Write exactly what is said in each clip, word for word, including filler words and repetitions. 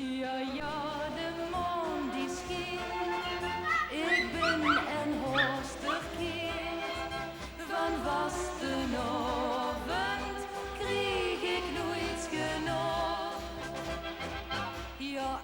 Ja, ja, de maan die schient. Ik bin en horster kind. Van vastenaovend krieg ik noeit genóg. Ja,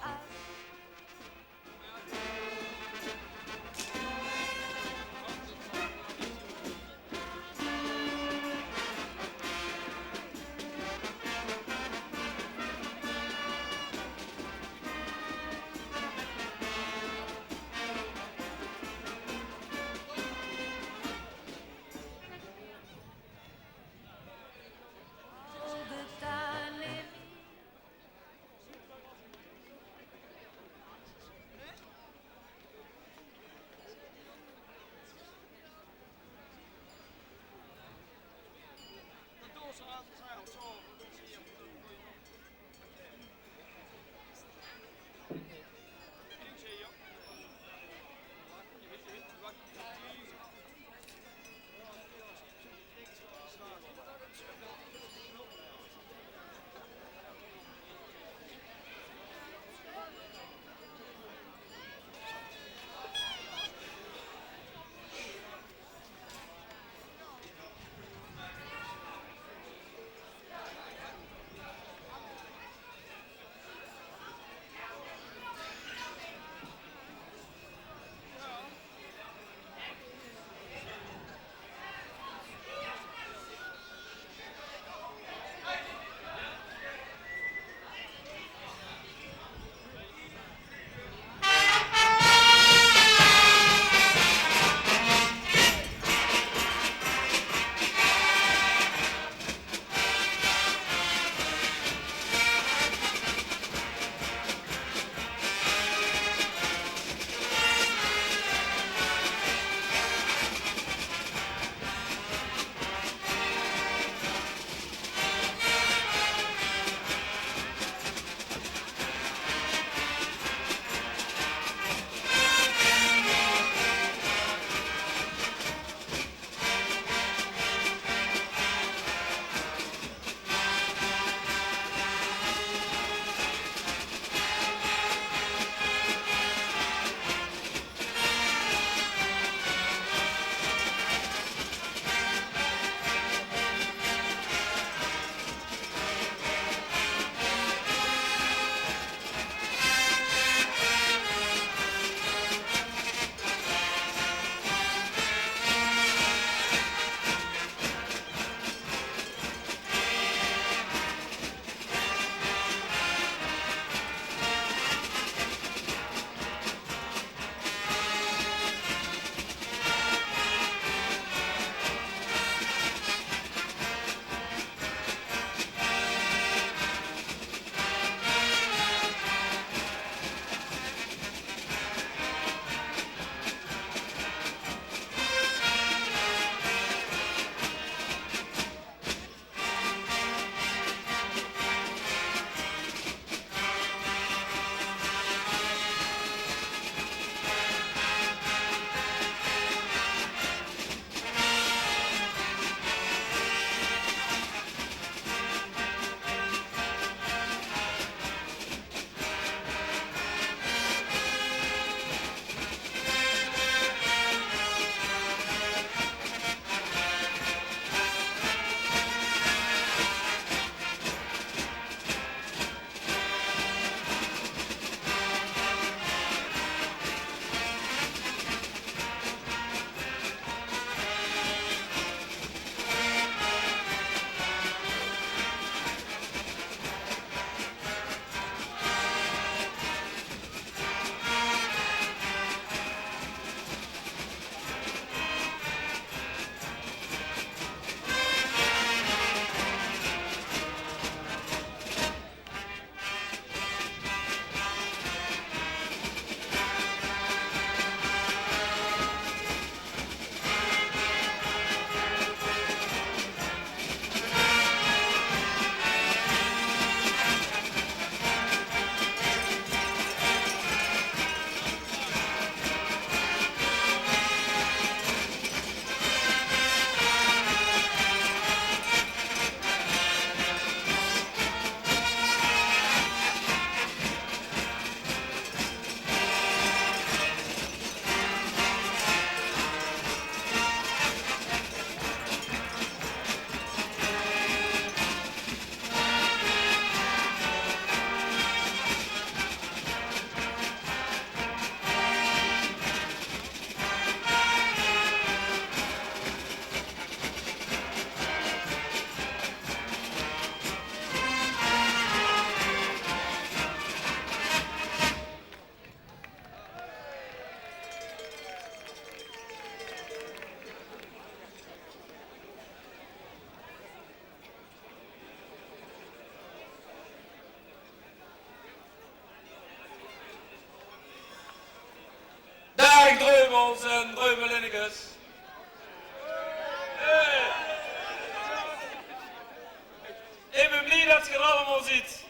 Ziet,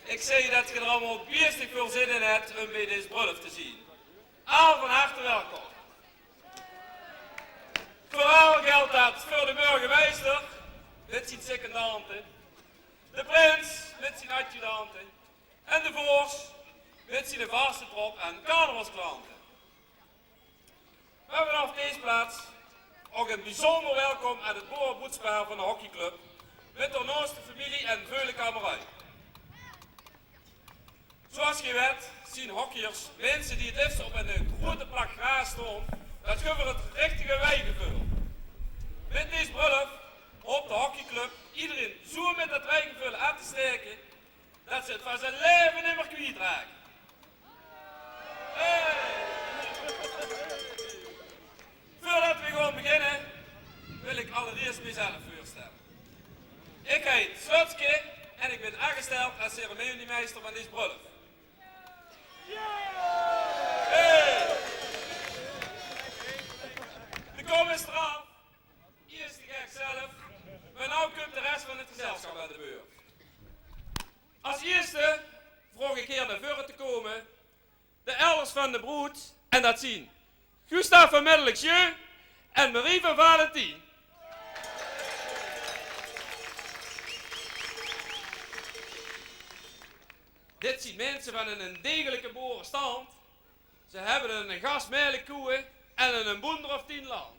ik zeen det ge d'r allemaol biestig väöl zin in het um bie dees brölluf te zien. Al van harte welkom. Veural geldt det veur de burgemeister mit zien secondante, de prins mit zien adjudante en de vors mit zien vaste trop aan carnavalsklante. Mer vanaaf dees plaats ouch ein biezunjer welkom aan het boerebroedspaar van de hockeyclub, mit d'r naoste femilie en veule kameräöj. Zoeas ge wet zien hockeyers minse die het lifste op ein groete plak graas staon, det guf veur het richtige weigeveul. Mit dees brölluf hoopt de hockeyclub ederein zoe mit det weigeveul aan te staeke det ze het van zien laeve nimmer kwiet raake. Hey! Veurdet we gaon beginne, wil ik allerieërs mezelf veurstelle. Ik heit Slutske en ik bin aangesteld es ceremoniemeister van dees brölluf. Hey! De kom is d'raaf. Ieërs de gek zelf, mer now kump de res van het gezelschap aan de beurt. As ieëste vraog ik heer nao veure te kome de elders van de broed, en det zien Gustav van Middelix-Jeu en Marie van Valentien. Dit zien minse van ein degelike boerestand. Ze hebbe ein gas melkkoeë en ein boender of tien land.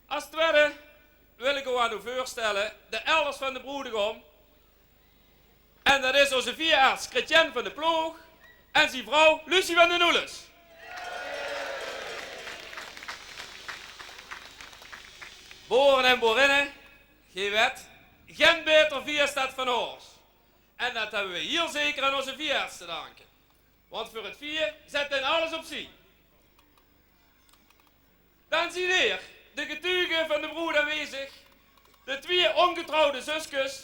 As twiede wil ik ow aan ow veurstelle de elders van de broedegom. En det is ózze veerarts Chrétien van de Ploog en zien vrouw Lucie van de Noeles. Boere en boerinne, ge wet, gen baeter veer as det van ós. En det hebbe we hiel zeker aan ózze veerarts te danke. Want veur het veer zet dae alles opzie. Dan zien heer de getuge van de broed aanwezig, de twieë ongetrouwde zuskes,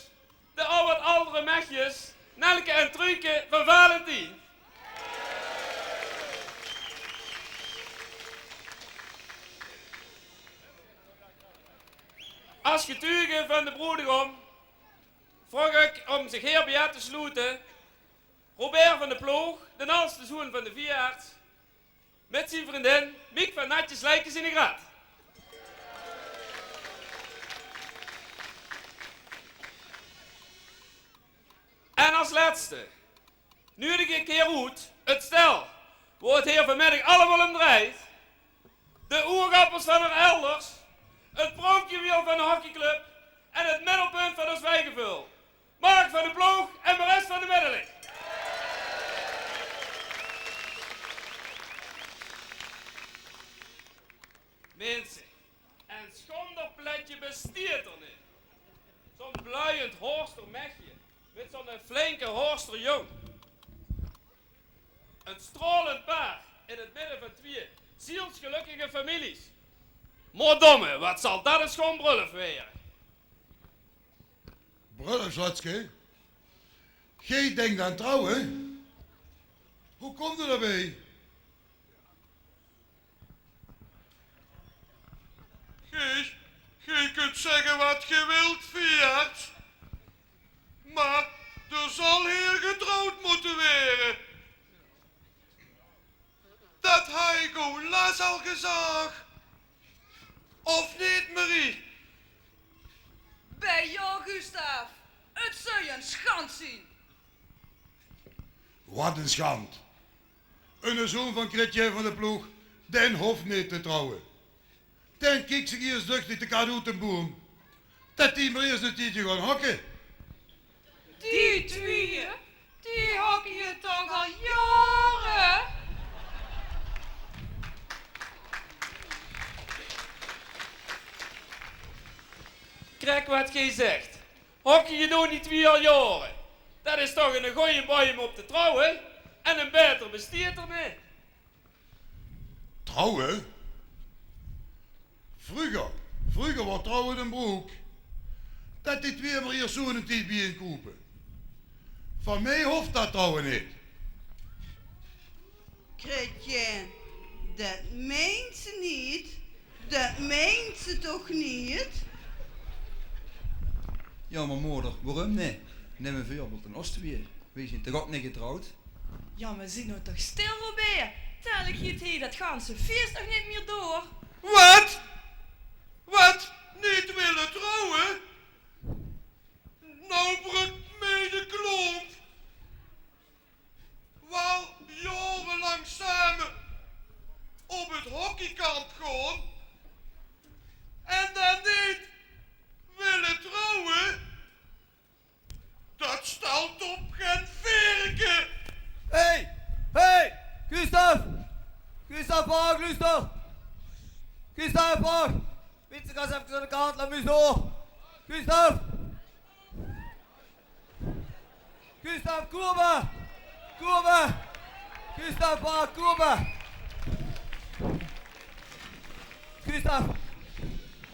de al wat aldere mechjes, Nelke en Truuke van Valentien. As getuge van de broedegom vraog ik um zich heer bie aan te sloete Robert van de Ploog, den aldste zoon van de veerarts, mit zien vriendin Miek van Natjes Leikes in de Graat. En as letste nuuedig ik heer oet het stel wo het heer vanmiddig allemaol um dreit. De oegappels van eur elders, het pronkjuweel van de hockeyclub en het middelpunt van ós weigeveul. Mark van de Ploog en Maris van de Middelix. Minse, ein schónder pletje besteet d'r neet. Zoe'n bluiend Horster mechje mit zoe'n flinke Horster jóng. Ein straolend paar in het midde van twieë zielsgelökkige families. Mer domme, wat zal det ein schoon brölluf waere. Brölluf, Slutske? Ge dinkt aan trouwe? Hoe kump ge daobie? Ge, ge kunt zegge wat ge wilt, veerarts. Mer d'r zal heer getrouwd mótte waere. Det haw ik ow lets al gezag. Of neet, Marie? Bie jou, Gustaaf, het zou ein schand zien. Wat ein schand. Eine zoon van Chrétien van de Ploog, dae hoof neet te trouwe. Dae kiek zich ieërs duchtig de kat oet den boum. Det die mer ieërs ein tiedje gaon hockeye. Die twieë, die hockeye toch al jaore. Krek wat ge zegt. Hockeye doon die twieë al jaore. Det is toch eine goeie bui um op te trouwe. En ein baeter besteet d'r neet. Trouwe? Vreuger, vreuger waor trouwe den brook. Det die twieë mer ieërs zoe'n tied bie-ein kroepe. Van mich hoof det trouwe neet. Chrétien, det meins se neet. Det meins se toch neet? Jao, mer moder, waorum neet? Num e veurbeeld aan ós twieë. Weej zien toch ouch neet getrouwd? Jao, mer zie noe toch stil, Robert. Tèllik geit hie det ganse fieës nog neet mieë door. Waat? Waat? Neet wille trouwe? Noe bruk mich de klomp. Waal jaorelang same op 't hockeykamp gaon en dan neet wille trouwe? Det stèlt op gein verke. Hey, hey, Gustav! Gustav, wach, luuster! Gustav, wach! Wits se, gaon efkes aan de kant, laot mich door! Gustav! Gustav, Kuba! Kuba! Gustav, wach, Kuba! Gustav!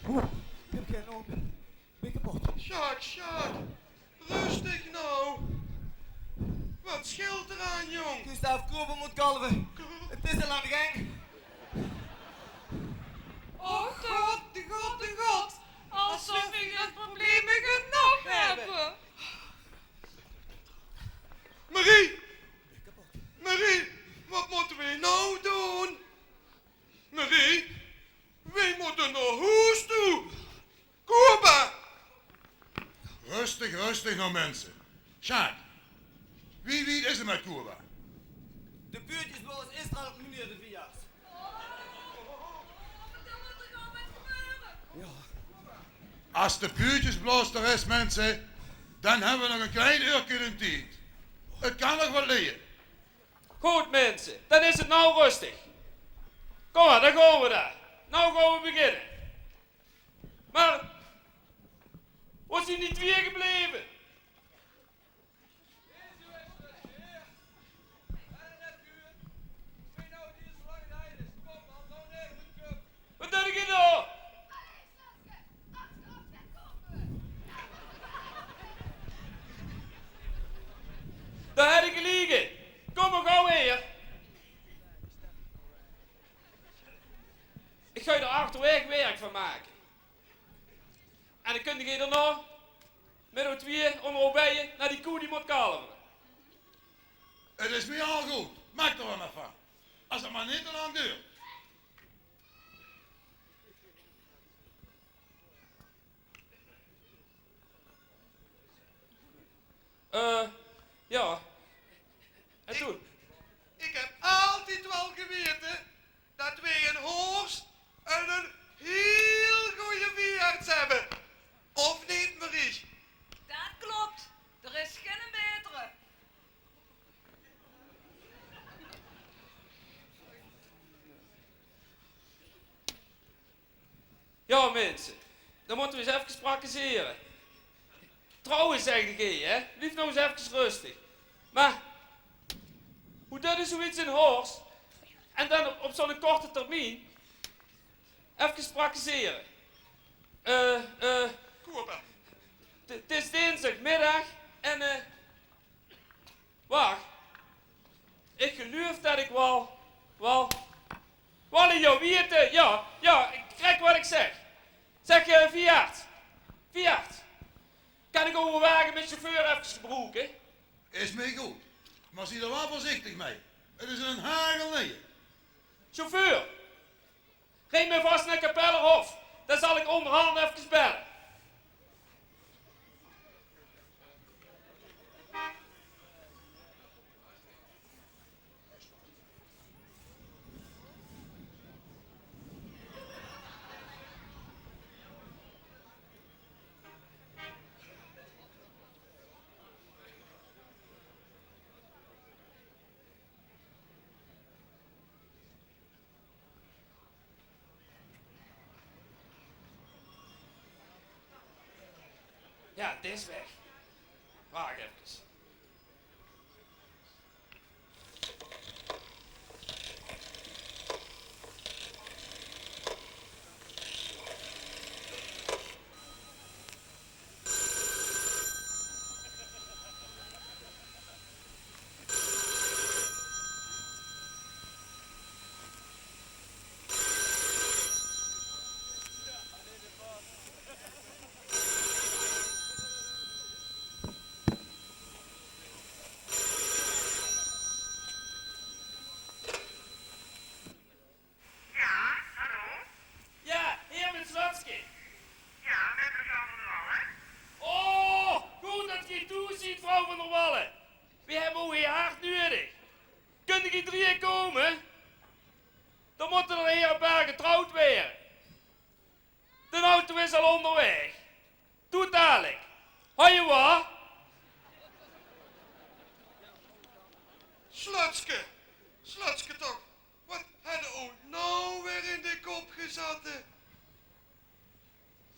Oeh, ich höb gein aom. Bin kapot. Sjaak, Sjaak, rustig noe. Waat sjeelt d'r aan, jóng? Gustav, Kuba mót kalve. 't Is al aan de gang. Och god, de god, de god. Alsof v'r al probleme genóg höbbe. Marie! Marie, waat mótte v'r noe doon? Marie, v'r mótte nao hoes toe. Kuba! Rustig, rustig noe, minse. Sjaak, wie wied is 't mit Kuba? De buurtjesblaoser is d'r al, meneer de veearts. Jao. Es de buurtjesblaoser d'r is, minse, dan höbbe v'r nog e klein uurke de tied. 't Kan nog waal leje. Good, minse, dan is 't noe rustig. Kóm mer, dan gaon v'r dan. Noe gaon v'r beginne. Mer, wo zien die twieë gebleve? Waat deit geer dao? Dao höb ich geliek in. Kóm mer gaw hie. Ich gaon d'r achterwaeg werk van make. En dan kónne geer daonao mit uch twieë ónger uch beie nao die koe die mót kalvere. 't Is mich al good. Maak d'r waal get van. Es 't mer neet te lang doert. Eh, jao. En toen? Ich höb altied waal gewete det v'r in Horst eine hiel gooje veearts höbbe. Of neet, Marie? Det klop. D'r is geine baetere. Jao, minse, dan mótte v'r ins efkes praktisere. Trouwe, zègk ich, hè? Blief noe ins efkes rustig. Mer wie duis se zoeiets in Horst en dan op, op zoe'n korte termien efkes praktisere? Eh, eh, Kuba. 't, 't Is dinsdigmiddig en, eh, Wach. Ich geluif det ich waal, waal, waal, jao, wie 't, eh, jao, jao, ich trèk waat ich zègk. Zègk, eh, veearts. Veearts. Kan ich owwe wage mit sjefeur efkes gebroeke? Is mich good. Mer zie d'r waal veurzichtig mei. 't Is eine hagel neje. Sjefeur. Rij mer vas nao Kapellerhof. Dan zal ich óngerhand efkes belle. Jao, 't is weg. Wach efkes. van der Wallen, we hebbe ow hie hard nudig. Kunde geej drieje kome? Dan mótte d'r hie ein paar getrouwd waere. D'n auto is al óngerwaeg. Toet dalik. Hoi, wa? Slutske, slutske toch, wat hedde ow now weer in de kop gezatte?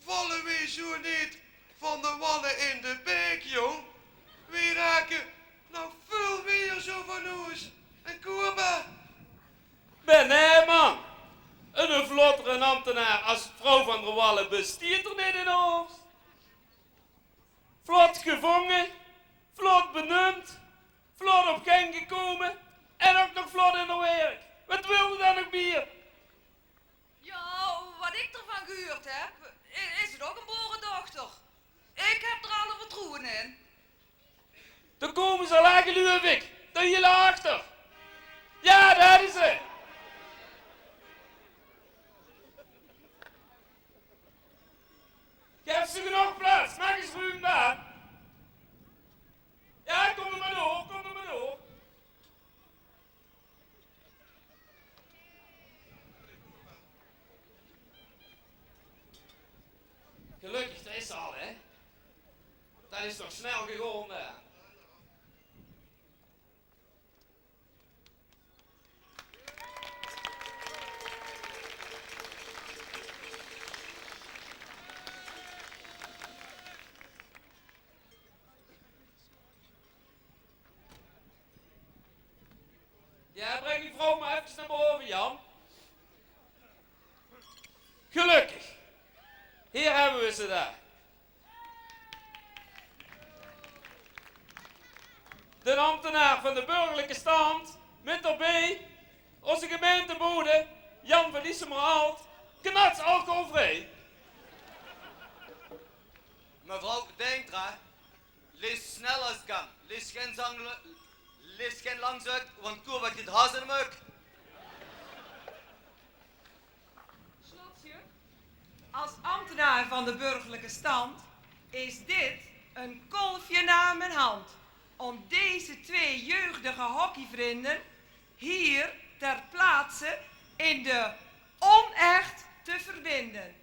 Valle weej zoe neet van de walle in de baek, jóng? Weej rake nog väöl mieër zoe van oes en koerbaar. Bèn nae, man. Eine vlottere ambtenaar as vrouw van der Wallen besteet d'r neet in Horst. Vlot gevónge, vlot beneump, vlot op gang gekómme en ouch nog vlot in de werk. Wat wilde dan nog mieër? Jao, wat ik d'rvan gehuurd heb, i-, is 't ouch ein boeredochter. Ik heb d'r alle vertroewe in. Dao kómme ze al aan, geluif ik. Dao hiel achter. Jao, dao is ze. Geef ze genóg plaats, maak ins ruum baan. Jao, kóm d'r mer door, kóm d'r mer door. Gelökkig, dao is ze al, hè? Dat is toch snel gegaon, hè? Jao, breng die vrouw mer efkes nao bove, Jan. Gelökkig. Hie hebbe we ze dan. D'n ambtenaar van de burgerlijke stand, mit d'rbeej ózze gemeintebode, Jan van Issemeralt, knats alcoholvriej. Mevrouw, denk d'raan, lees snel as 't kan. Lees gen zang-, lees gen lang zök, want koer wat get has in de mök. Slotje, als ambtenaar van de burgerlijke stand is dit een kolfje naar mijn hand om deze twee jeugdige hockeyvrienden hier ter plaatse in de onecht te verbinden.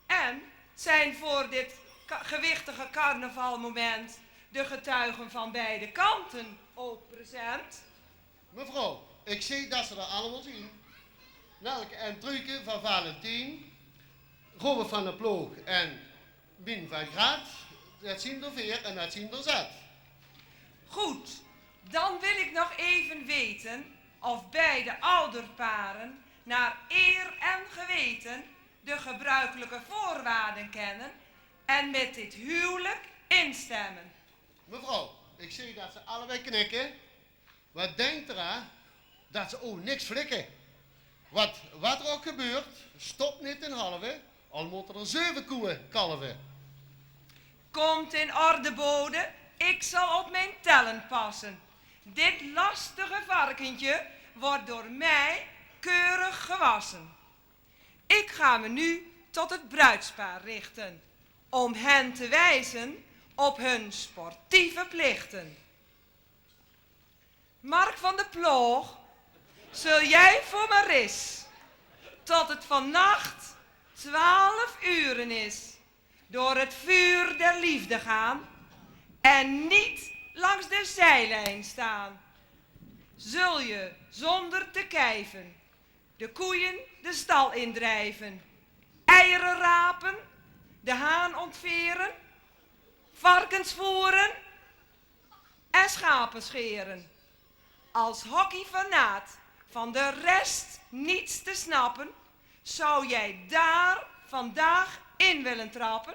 En zijn voor dit ka-, gewichtige carnavalmoment de getuigen van beide kanten ook present? Mevrouw, ik zeen dat ze d'r allemaol zien. Nelke en Truuke van Valentien, Robert van der Ploog en Mien van Graat, dat zien d'r veer en dat zien d'r zat. Goed, dan wil ik nog even weten of beide ouderparen naar eer en geweten de gebruikelijke voorwaarden kennen en met dit huwelijk instemmen. Mevrouw, ik zeen dat ze allebei knikke. Mer denk d'raan dat ze ouch niks flikke. Wat, wat d'r ouch gebeurt, stop neet ten halve, al mótte d'r zeuve koeë kalve. Komt in orde, bode, ik zal op mijn tellen passen. Dit lastige varkentje wordt door mij keurig gewassen. Ik ga me nu tot het bruidspaar richten, om hen te wijzen op hun sportieve plichten. Mark van der Ploog, zul jij voor Maris, tot het vannacht twaalf uren is, door het vuur der liefde gaan en niet langs de zijlijn staan? Zul je zonder te kijven de koeien de stal indrijven, eieren rapen, de haan ontveren, varkens voeren en schapen scheren? Als hockeyfanaat van de rest niets te snappen, zou jij daar vandaag in willen trappen?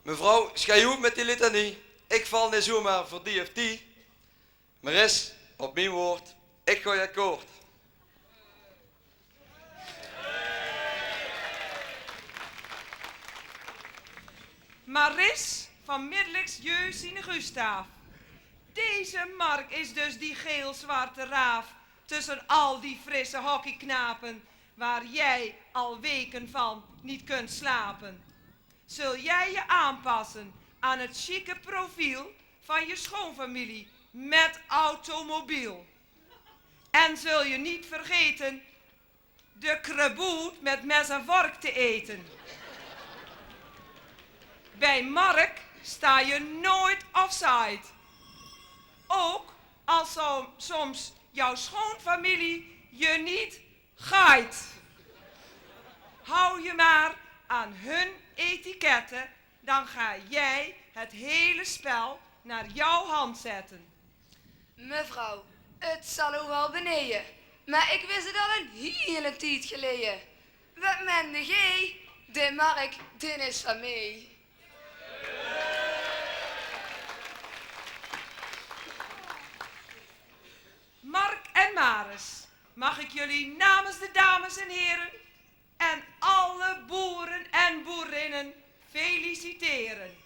Mevrouw, schei oet mit die litanie. Ik val neet zomaar veur die of die. Maris, op mien woord, ik gooi akkoord. Maris van Middeliks Jeugd zien Gustaaf. Deze Mark is dus die geel-zwarte raaf tussen al die frisse hockeyknapen waar jij al weken van niet kunt slapen. Zul jij je aanpassen aan het chique profiel van je schoonfamilie met automobiel. En zul je niet vergeten de kreboet met mes en vork te eten. Bij Mark sta je nooit offside. Ook als so-, soms jouw schoonfamilie je niet geit. Hou je maar aan hun etiketten, dan ga jij het hele spel naar jouw hand zetten. Mevrouw, 't zal ow waal beneje, mer ik wis 't al 'n hiele tied geleje. Wat mende geej? De Mark, din is van meej. Mark en Maris, mag ik jullie namens de dames en heren en alle boeren en boerinnen feliciteren.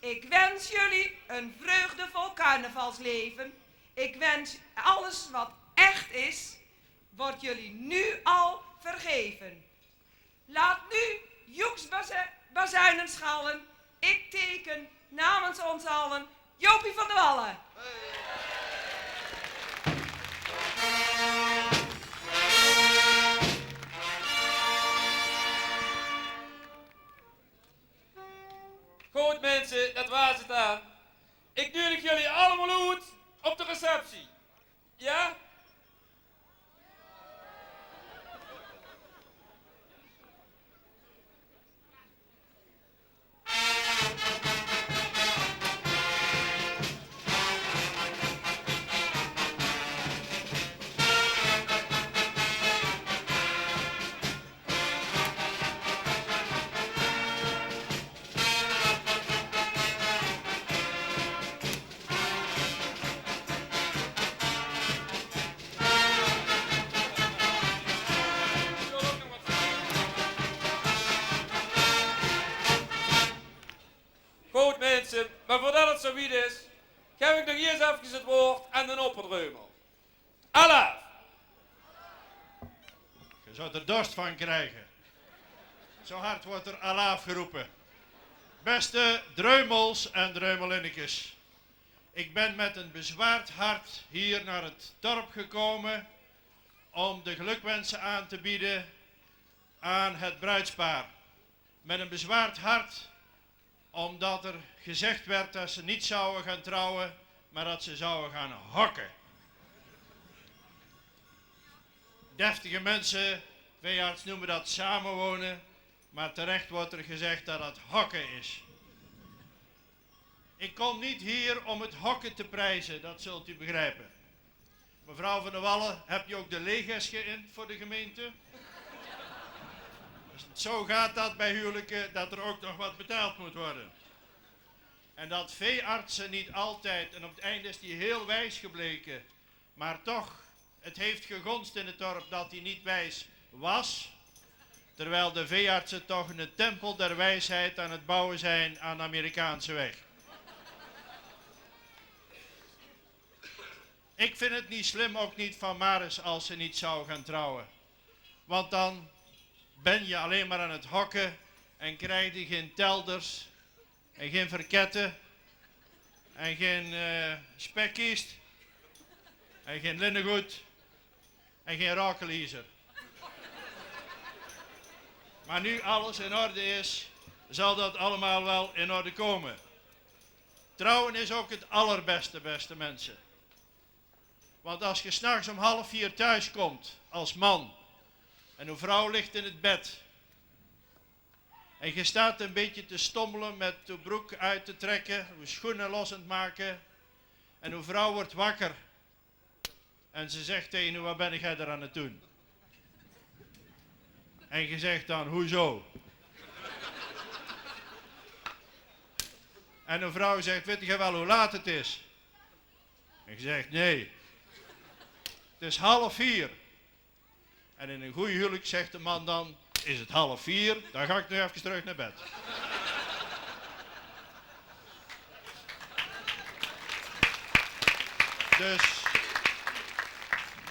Ik wens jullie een vreugdevol carnavalsleven. Ik wens alles wat echt is, wordt jullie nu al vergeven. Laat nu joeksbazuinen schallen. Ik teken namens ons allen Jopie van der Wallen. Good, minse, det waas 't dan. Ik nudig jullie allemaol oet op de receptie. Ja? Good, minse, mer veurdet 't zoe wied is, gaef ik nog iers efkes 't waord aan d'n opperdreumel. Alaaf! Ge zouwt d'r dorst van kriege. Zoe hard wuuert d'r alaaf gerope. Beste dreumels en dreumelinnekes. Ik ben met een bezwaard hart hier naar het dorp gekomen om de gelukwensen aan te bieden aan het bruidspaar. Met een bezwaard hart, omdat er gezegd werd dat ze niet zouden gaan trouwen, maar dat ze zouden gaan hokken. Deftige mensen, veearts, noemen dat samenwonen, maar terecht wordt er gezegd dat dat hokken is. Ik kom niet hier om het hokken te prijzen, dat zult u begrijpen. Mevrouw van der Wallen, hebt u ook de leges geïnd voor de gemeente? Zo gaat dat bij huwelijken, dat er ook nog wat betaald moet worden. En dat veeartsen niet altijd, en op het einde is die heel wijs gebleken, maar toch, het heeft gegonsd in het dorp dat hij niet wijs was, terwijl de veeartsen toch een tempel der wijsheid aan het bouwen zijn aan de Amerikaanse weg. Ik vind het niet slim, ook niet van Maris, als ze niet zou gaan trouwen. Want dan ben je alleen maar aan het hokken en krijg je geen telders en geen verketten en geen eh, spekkiest en geen linnengoed en geen rakeliezer. Maar nu alles in orde is, zal dat allemaal wel in orde komen. Trouwen is ook het allerbeste, beste mensen. Want als je 's nachts om half vier thuis komt als man en uw vrouw ligt in het bed en je staat een beetje te stommelen met uw broek uit te trekken, uw schoenen los aan het maken en uw vrouw wordt wakker en ze zegt tegen u: "Wat ben jij daar aan het doen?" En je zegt dan: "Hoezo?" En een vrouw zegt: "Weet je wel hoe laat het is?" En je zegt: "Nee, het is half vier." En in een goed huwelijk zegt de man dan: "Is het half vier? Dan ga ik nu even terug naar bed." Dus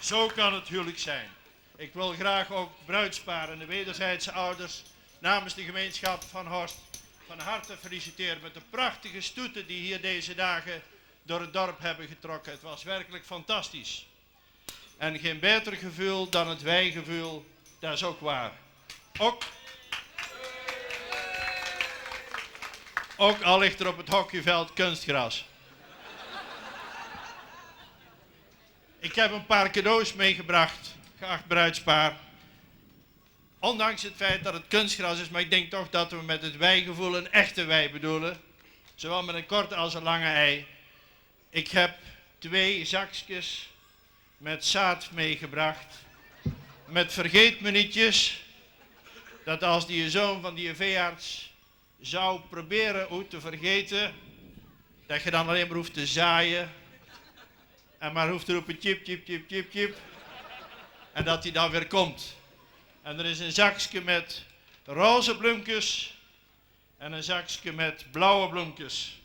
zo kan het huwelijk zijn. Ik wil graag ook bruidspaar en de wederzijdse ouders namens de gemeenschap van Horst van harte feliciteren met de prachtige stoeten die hier deze dagen door het dorp hebben getrokken. Het was werkelijk fantastisch. En geen beter gevoel dan het wijgevoel, dat is ook waar. Ook, ook al ligt er op het hockeyveld kunstgras. Ik heb een paar cadeaus meegebracht, geacht bruidspaar. Ondanks het feit dat het kunstgras is, maar ik denk toch dat we met het wijgevoel een echte wei bedoelen. Zowel met een korte als een lange ei. Ik heb twee zakskes met zaad meegebracht. Met vergeetmenietjes. Dat als die zoon van die veearts zou proberen oet te vergeten, dat je dan alleen maar hoeft te zaaien. En maar hoeft te roepen: tjip, tjip, tjip, tjip, tjip. En dat hij dan weer komt. En er is een zakje met roze bloemkes en een zakje met blauwe bloemkes.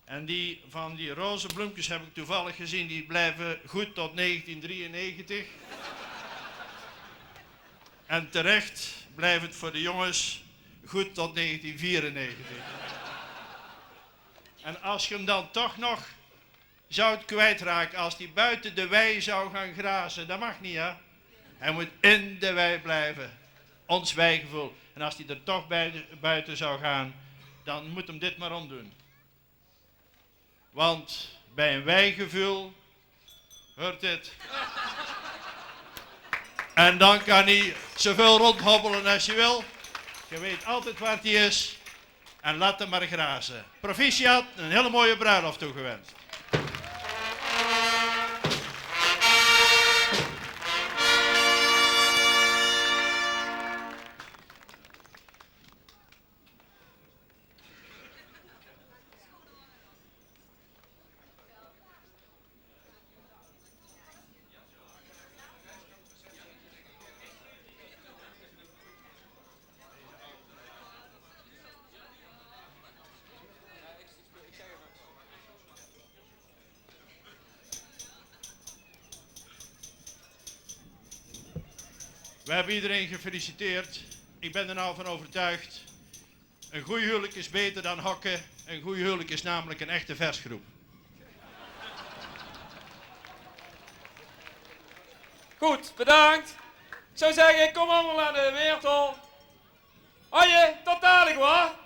En die van die roze bloemkes heb ik toevallig gezien, die blijven goed tot negentien drieënnegentig. En terecht blijft het voor de jongens goed tot negentien vierennegentig. En als je hem dan toch nog zou het kwijtraken, als die buiten de wei zou gaan grazen, dat mag niet, hè? Hij moet in de wei blijven. Ons wijgevoel. En als die er toch bij, buiten zou gaan, dan moet hem dit maar omdoen. Want bij een wijgevoel hoort dit. En dan kan hij zoveel rondhobbelen als je wil. Je weet altijd waar hij is. En laat hem maar grazen. Proficiat, een hele mooie bruiloft toegewenst. We hebben iedereen gefeliciteerd. Ik ben er nou van overtuigd: een goed huwelijk is beter dan hokken. Een goed huwelijk is namelijk een echte versgroep. Goed, bedankt. Ik zou zeggen, kom allemaal aan de weertol. Hoi, tot dadelijk, hoor.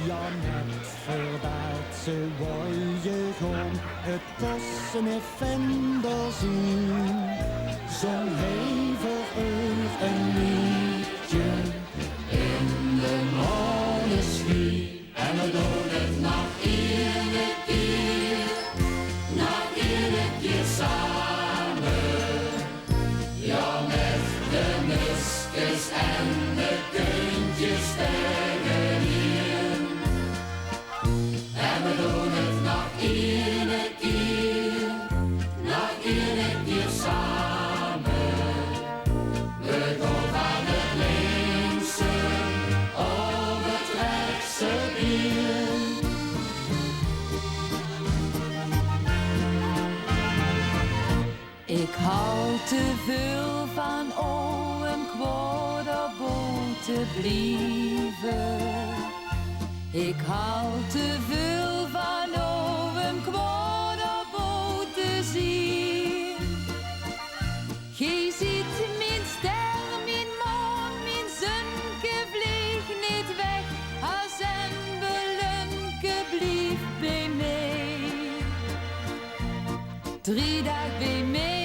Jao, net veurdat ze wouwe gaon, 't kós 'ne vender zien, zóng hae veur häör e leedje in de maoneschien. En veer doon 't nog eine kier, nog eine kier same. Jao, mit de muskes en de kuntjes tegenin. En veer doon 't nog eine kier, nog eine kier same. Veer gaon van 't linkse op 't rechse been. Ik haw te veul van ow um kwoad op ow te blieve. Ik haw te veul van ow um kwoad op ow te zien. Geej ziet mien ster, mien maan, mien zunke, vleeg neet weg, as embelunke, blief beej mej. Drie daag beej mej.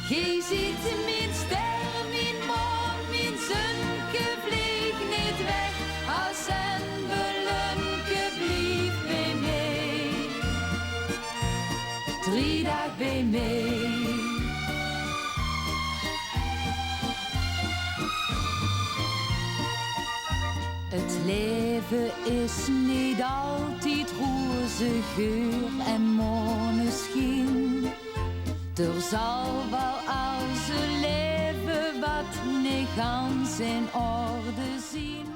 Geej ziet mien ster, mien maan, mien zunke, vleeg neet weg, as embelunke, blief beej mej. Drie daag beej mej. 't Laeve is neet altied roze geur en maoneschien. D'r zal waal as e laeve wat neet gans in orde zien.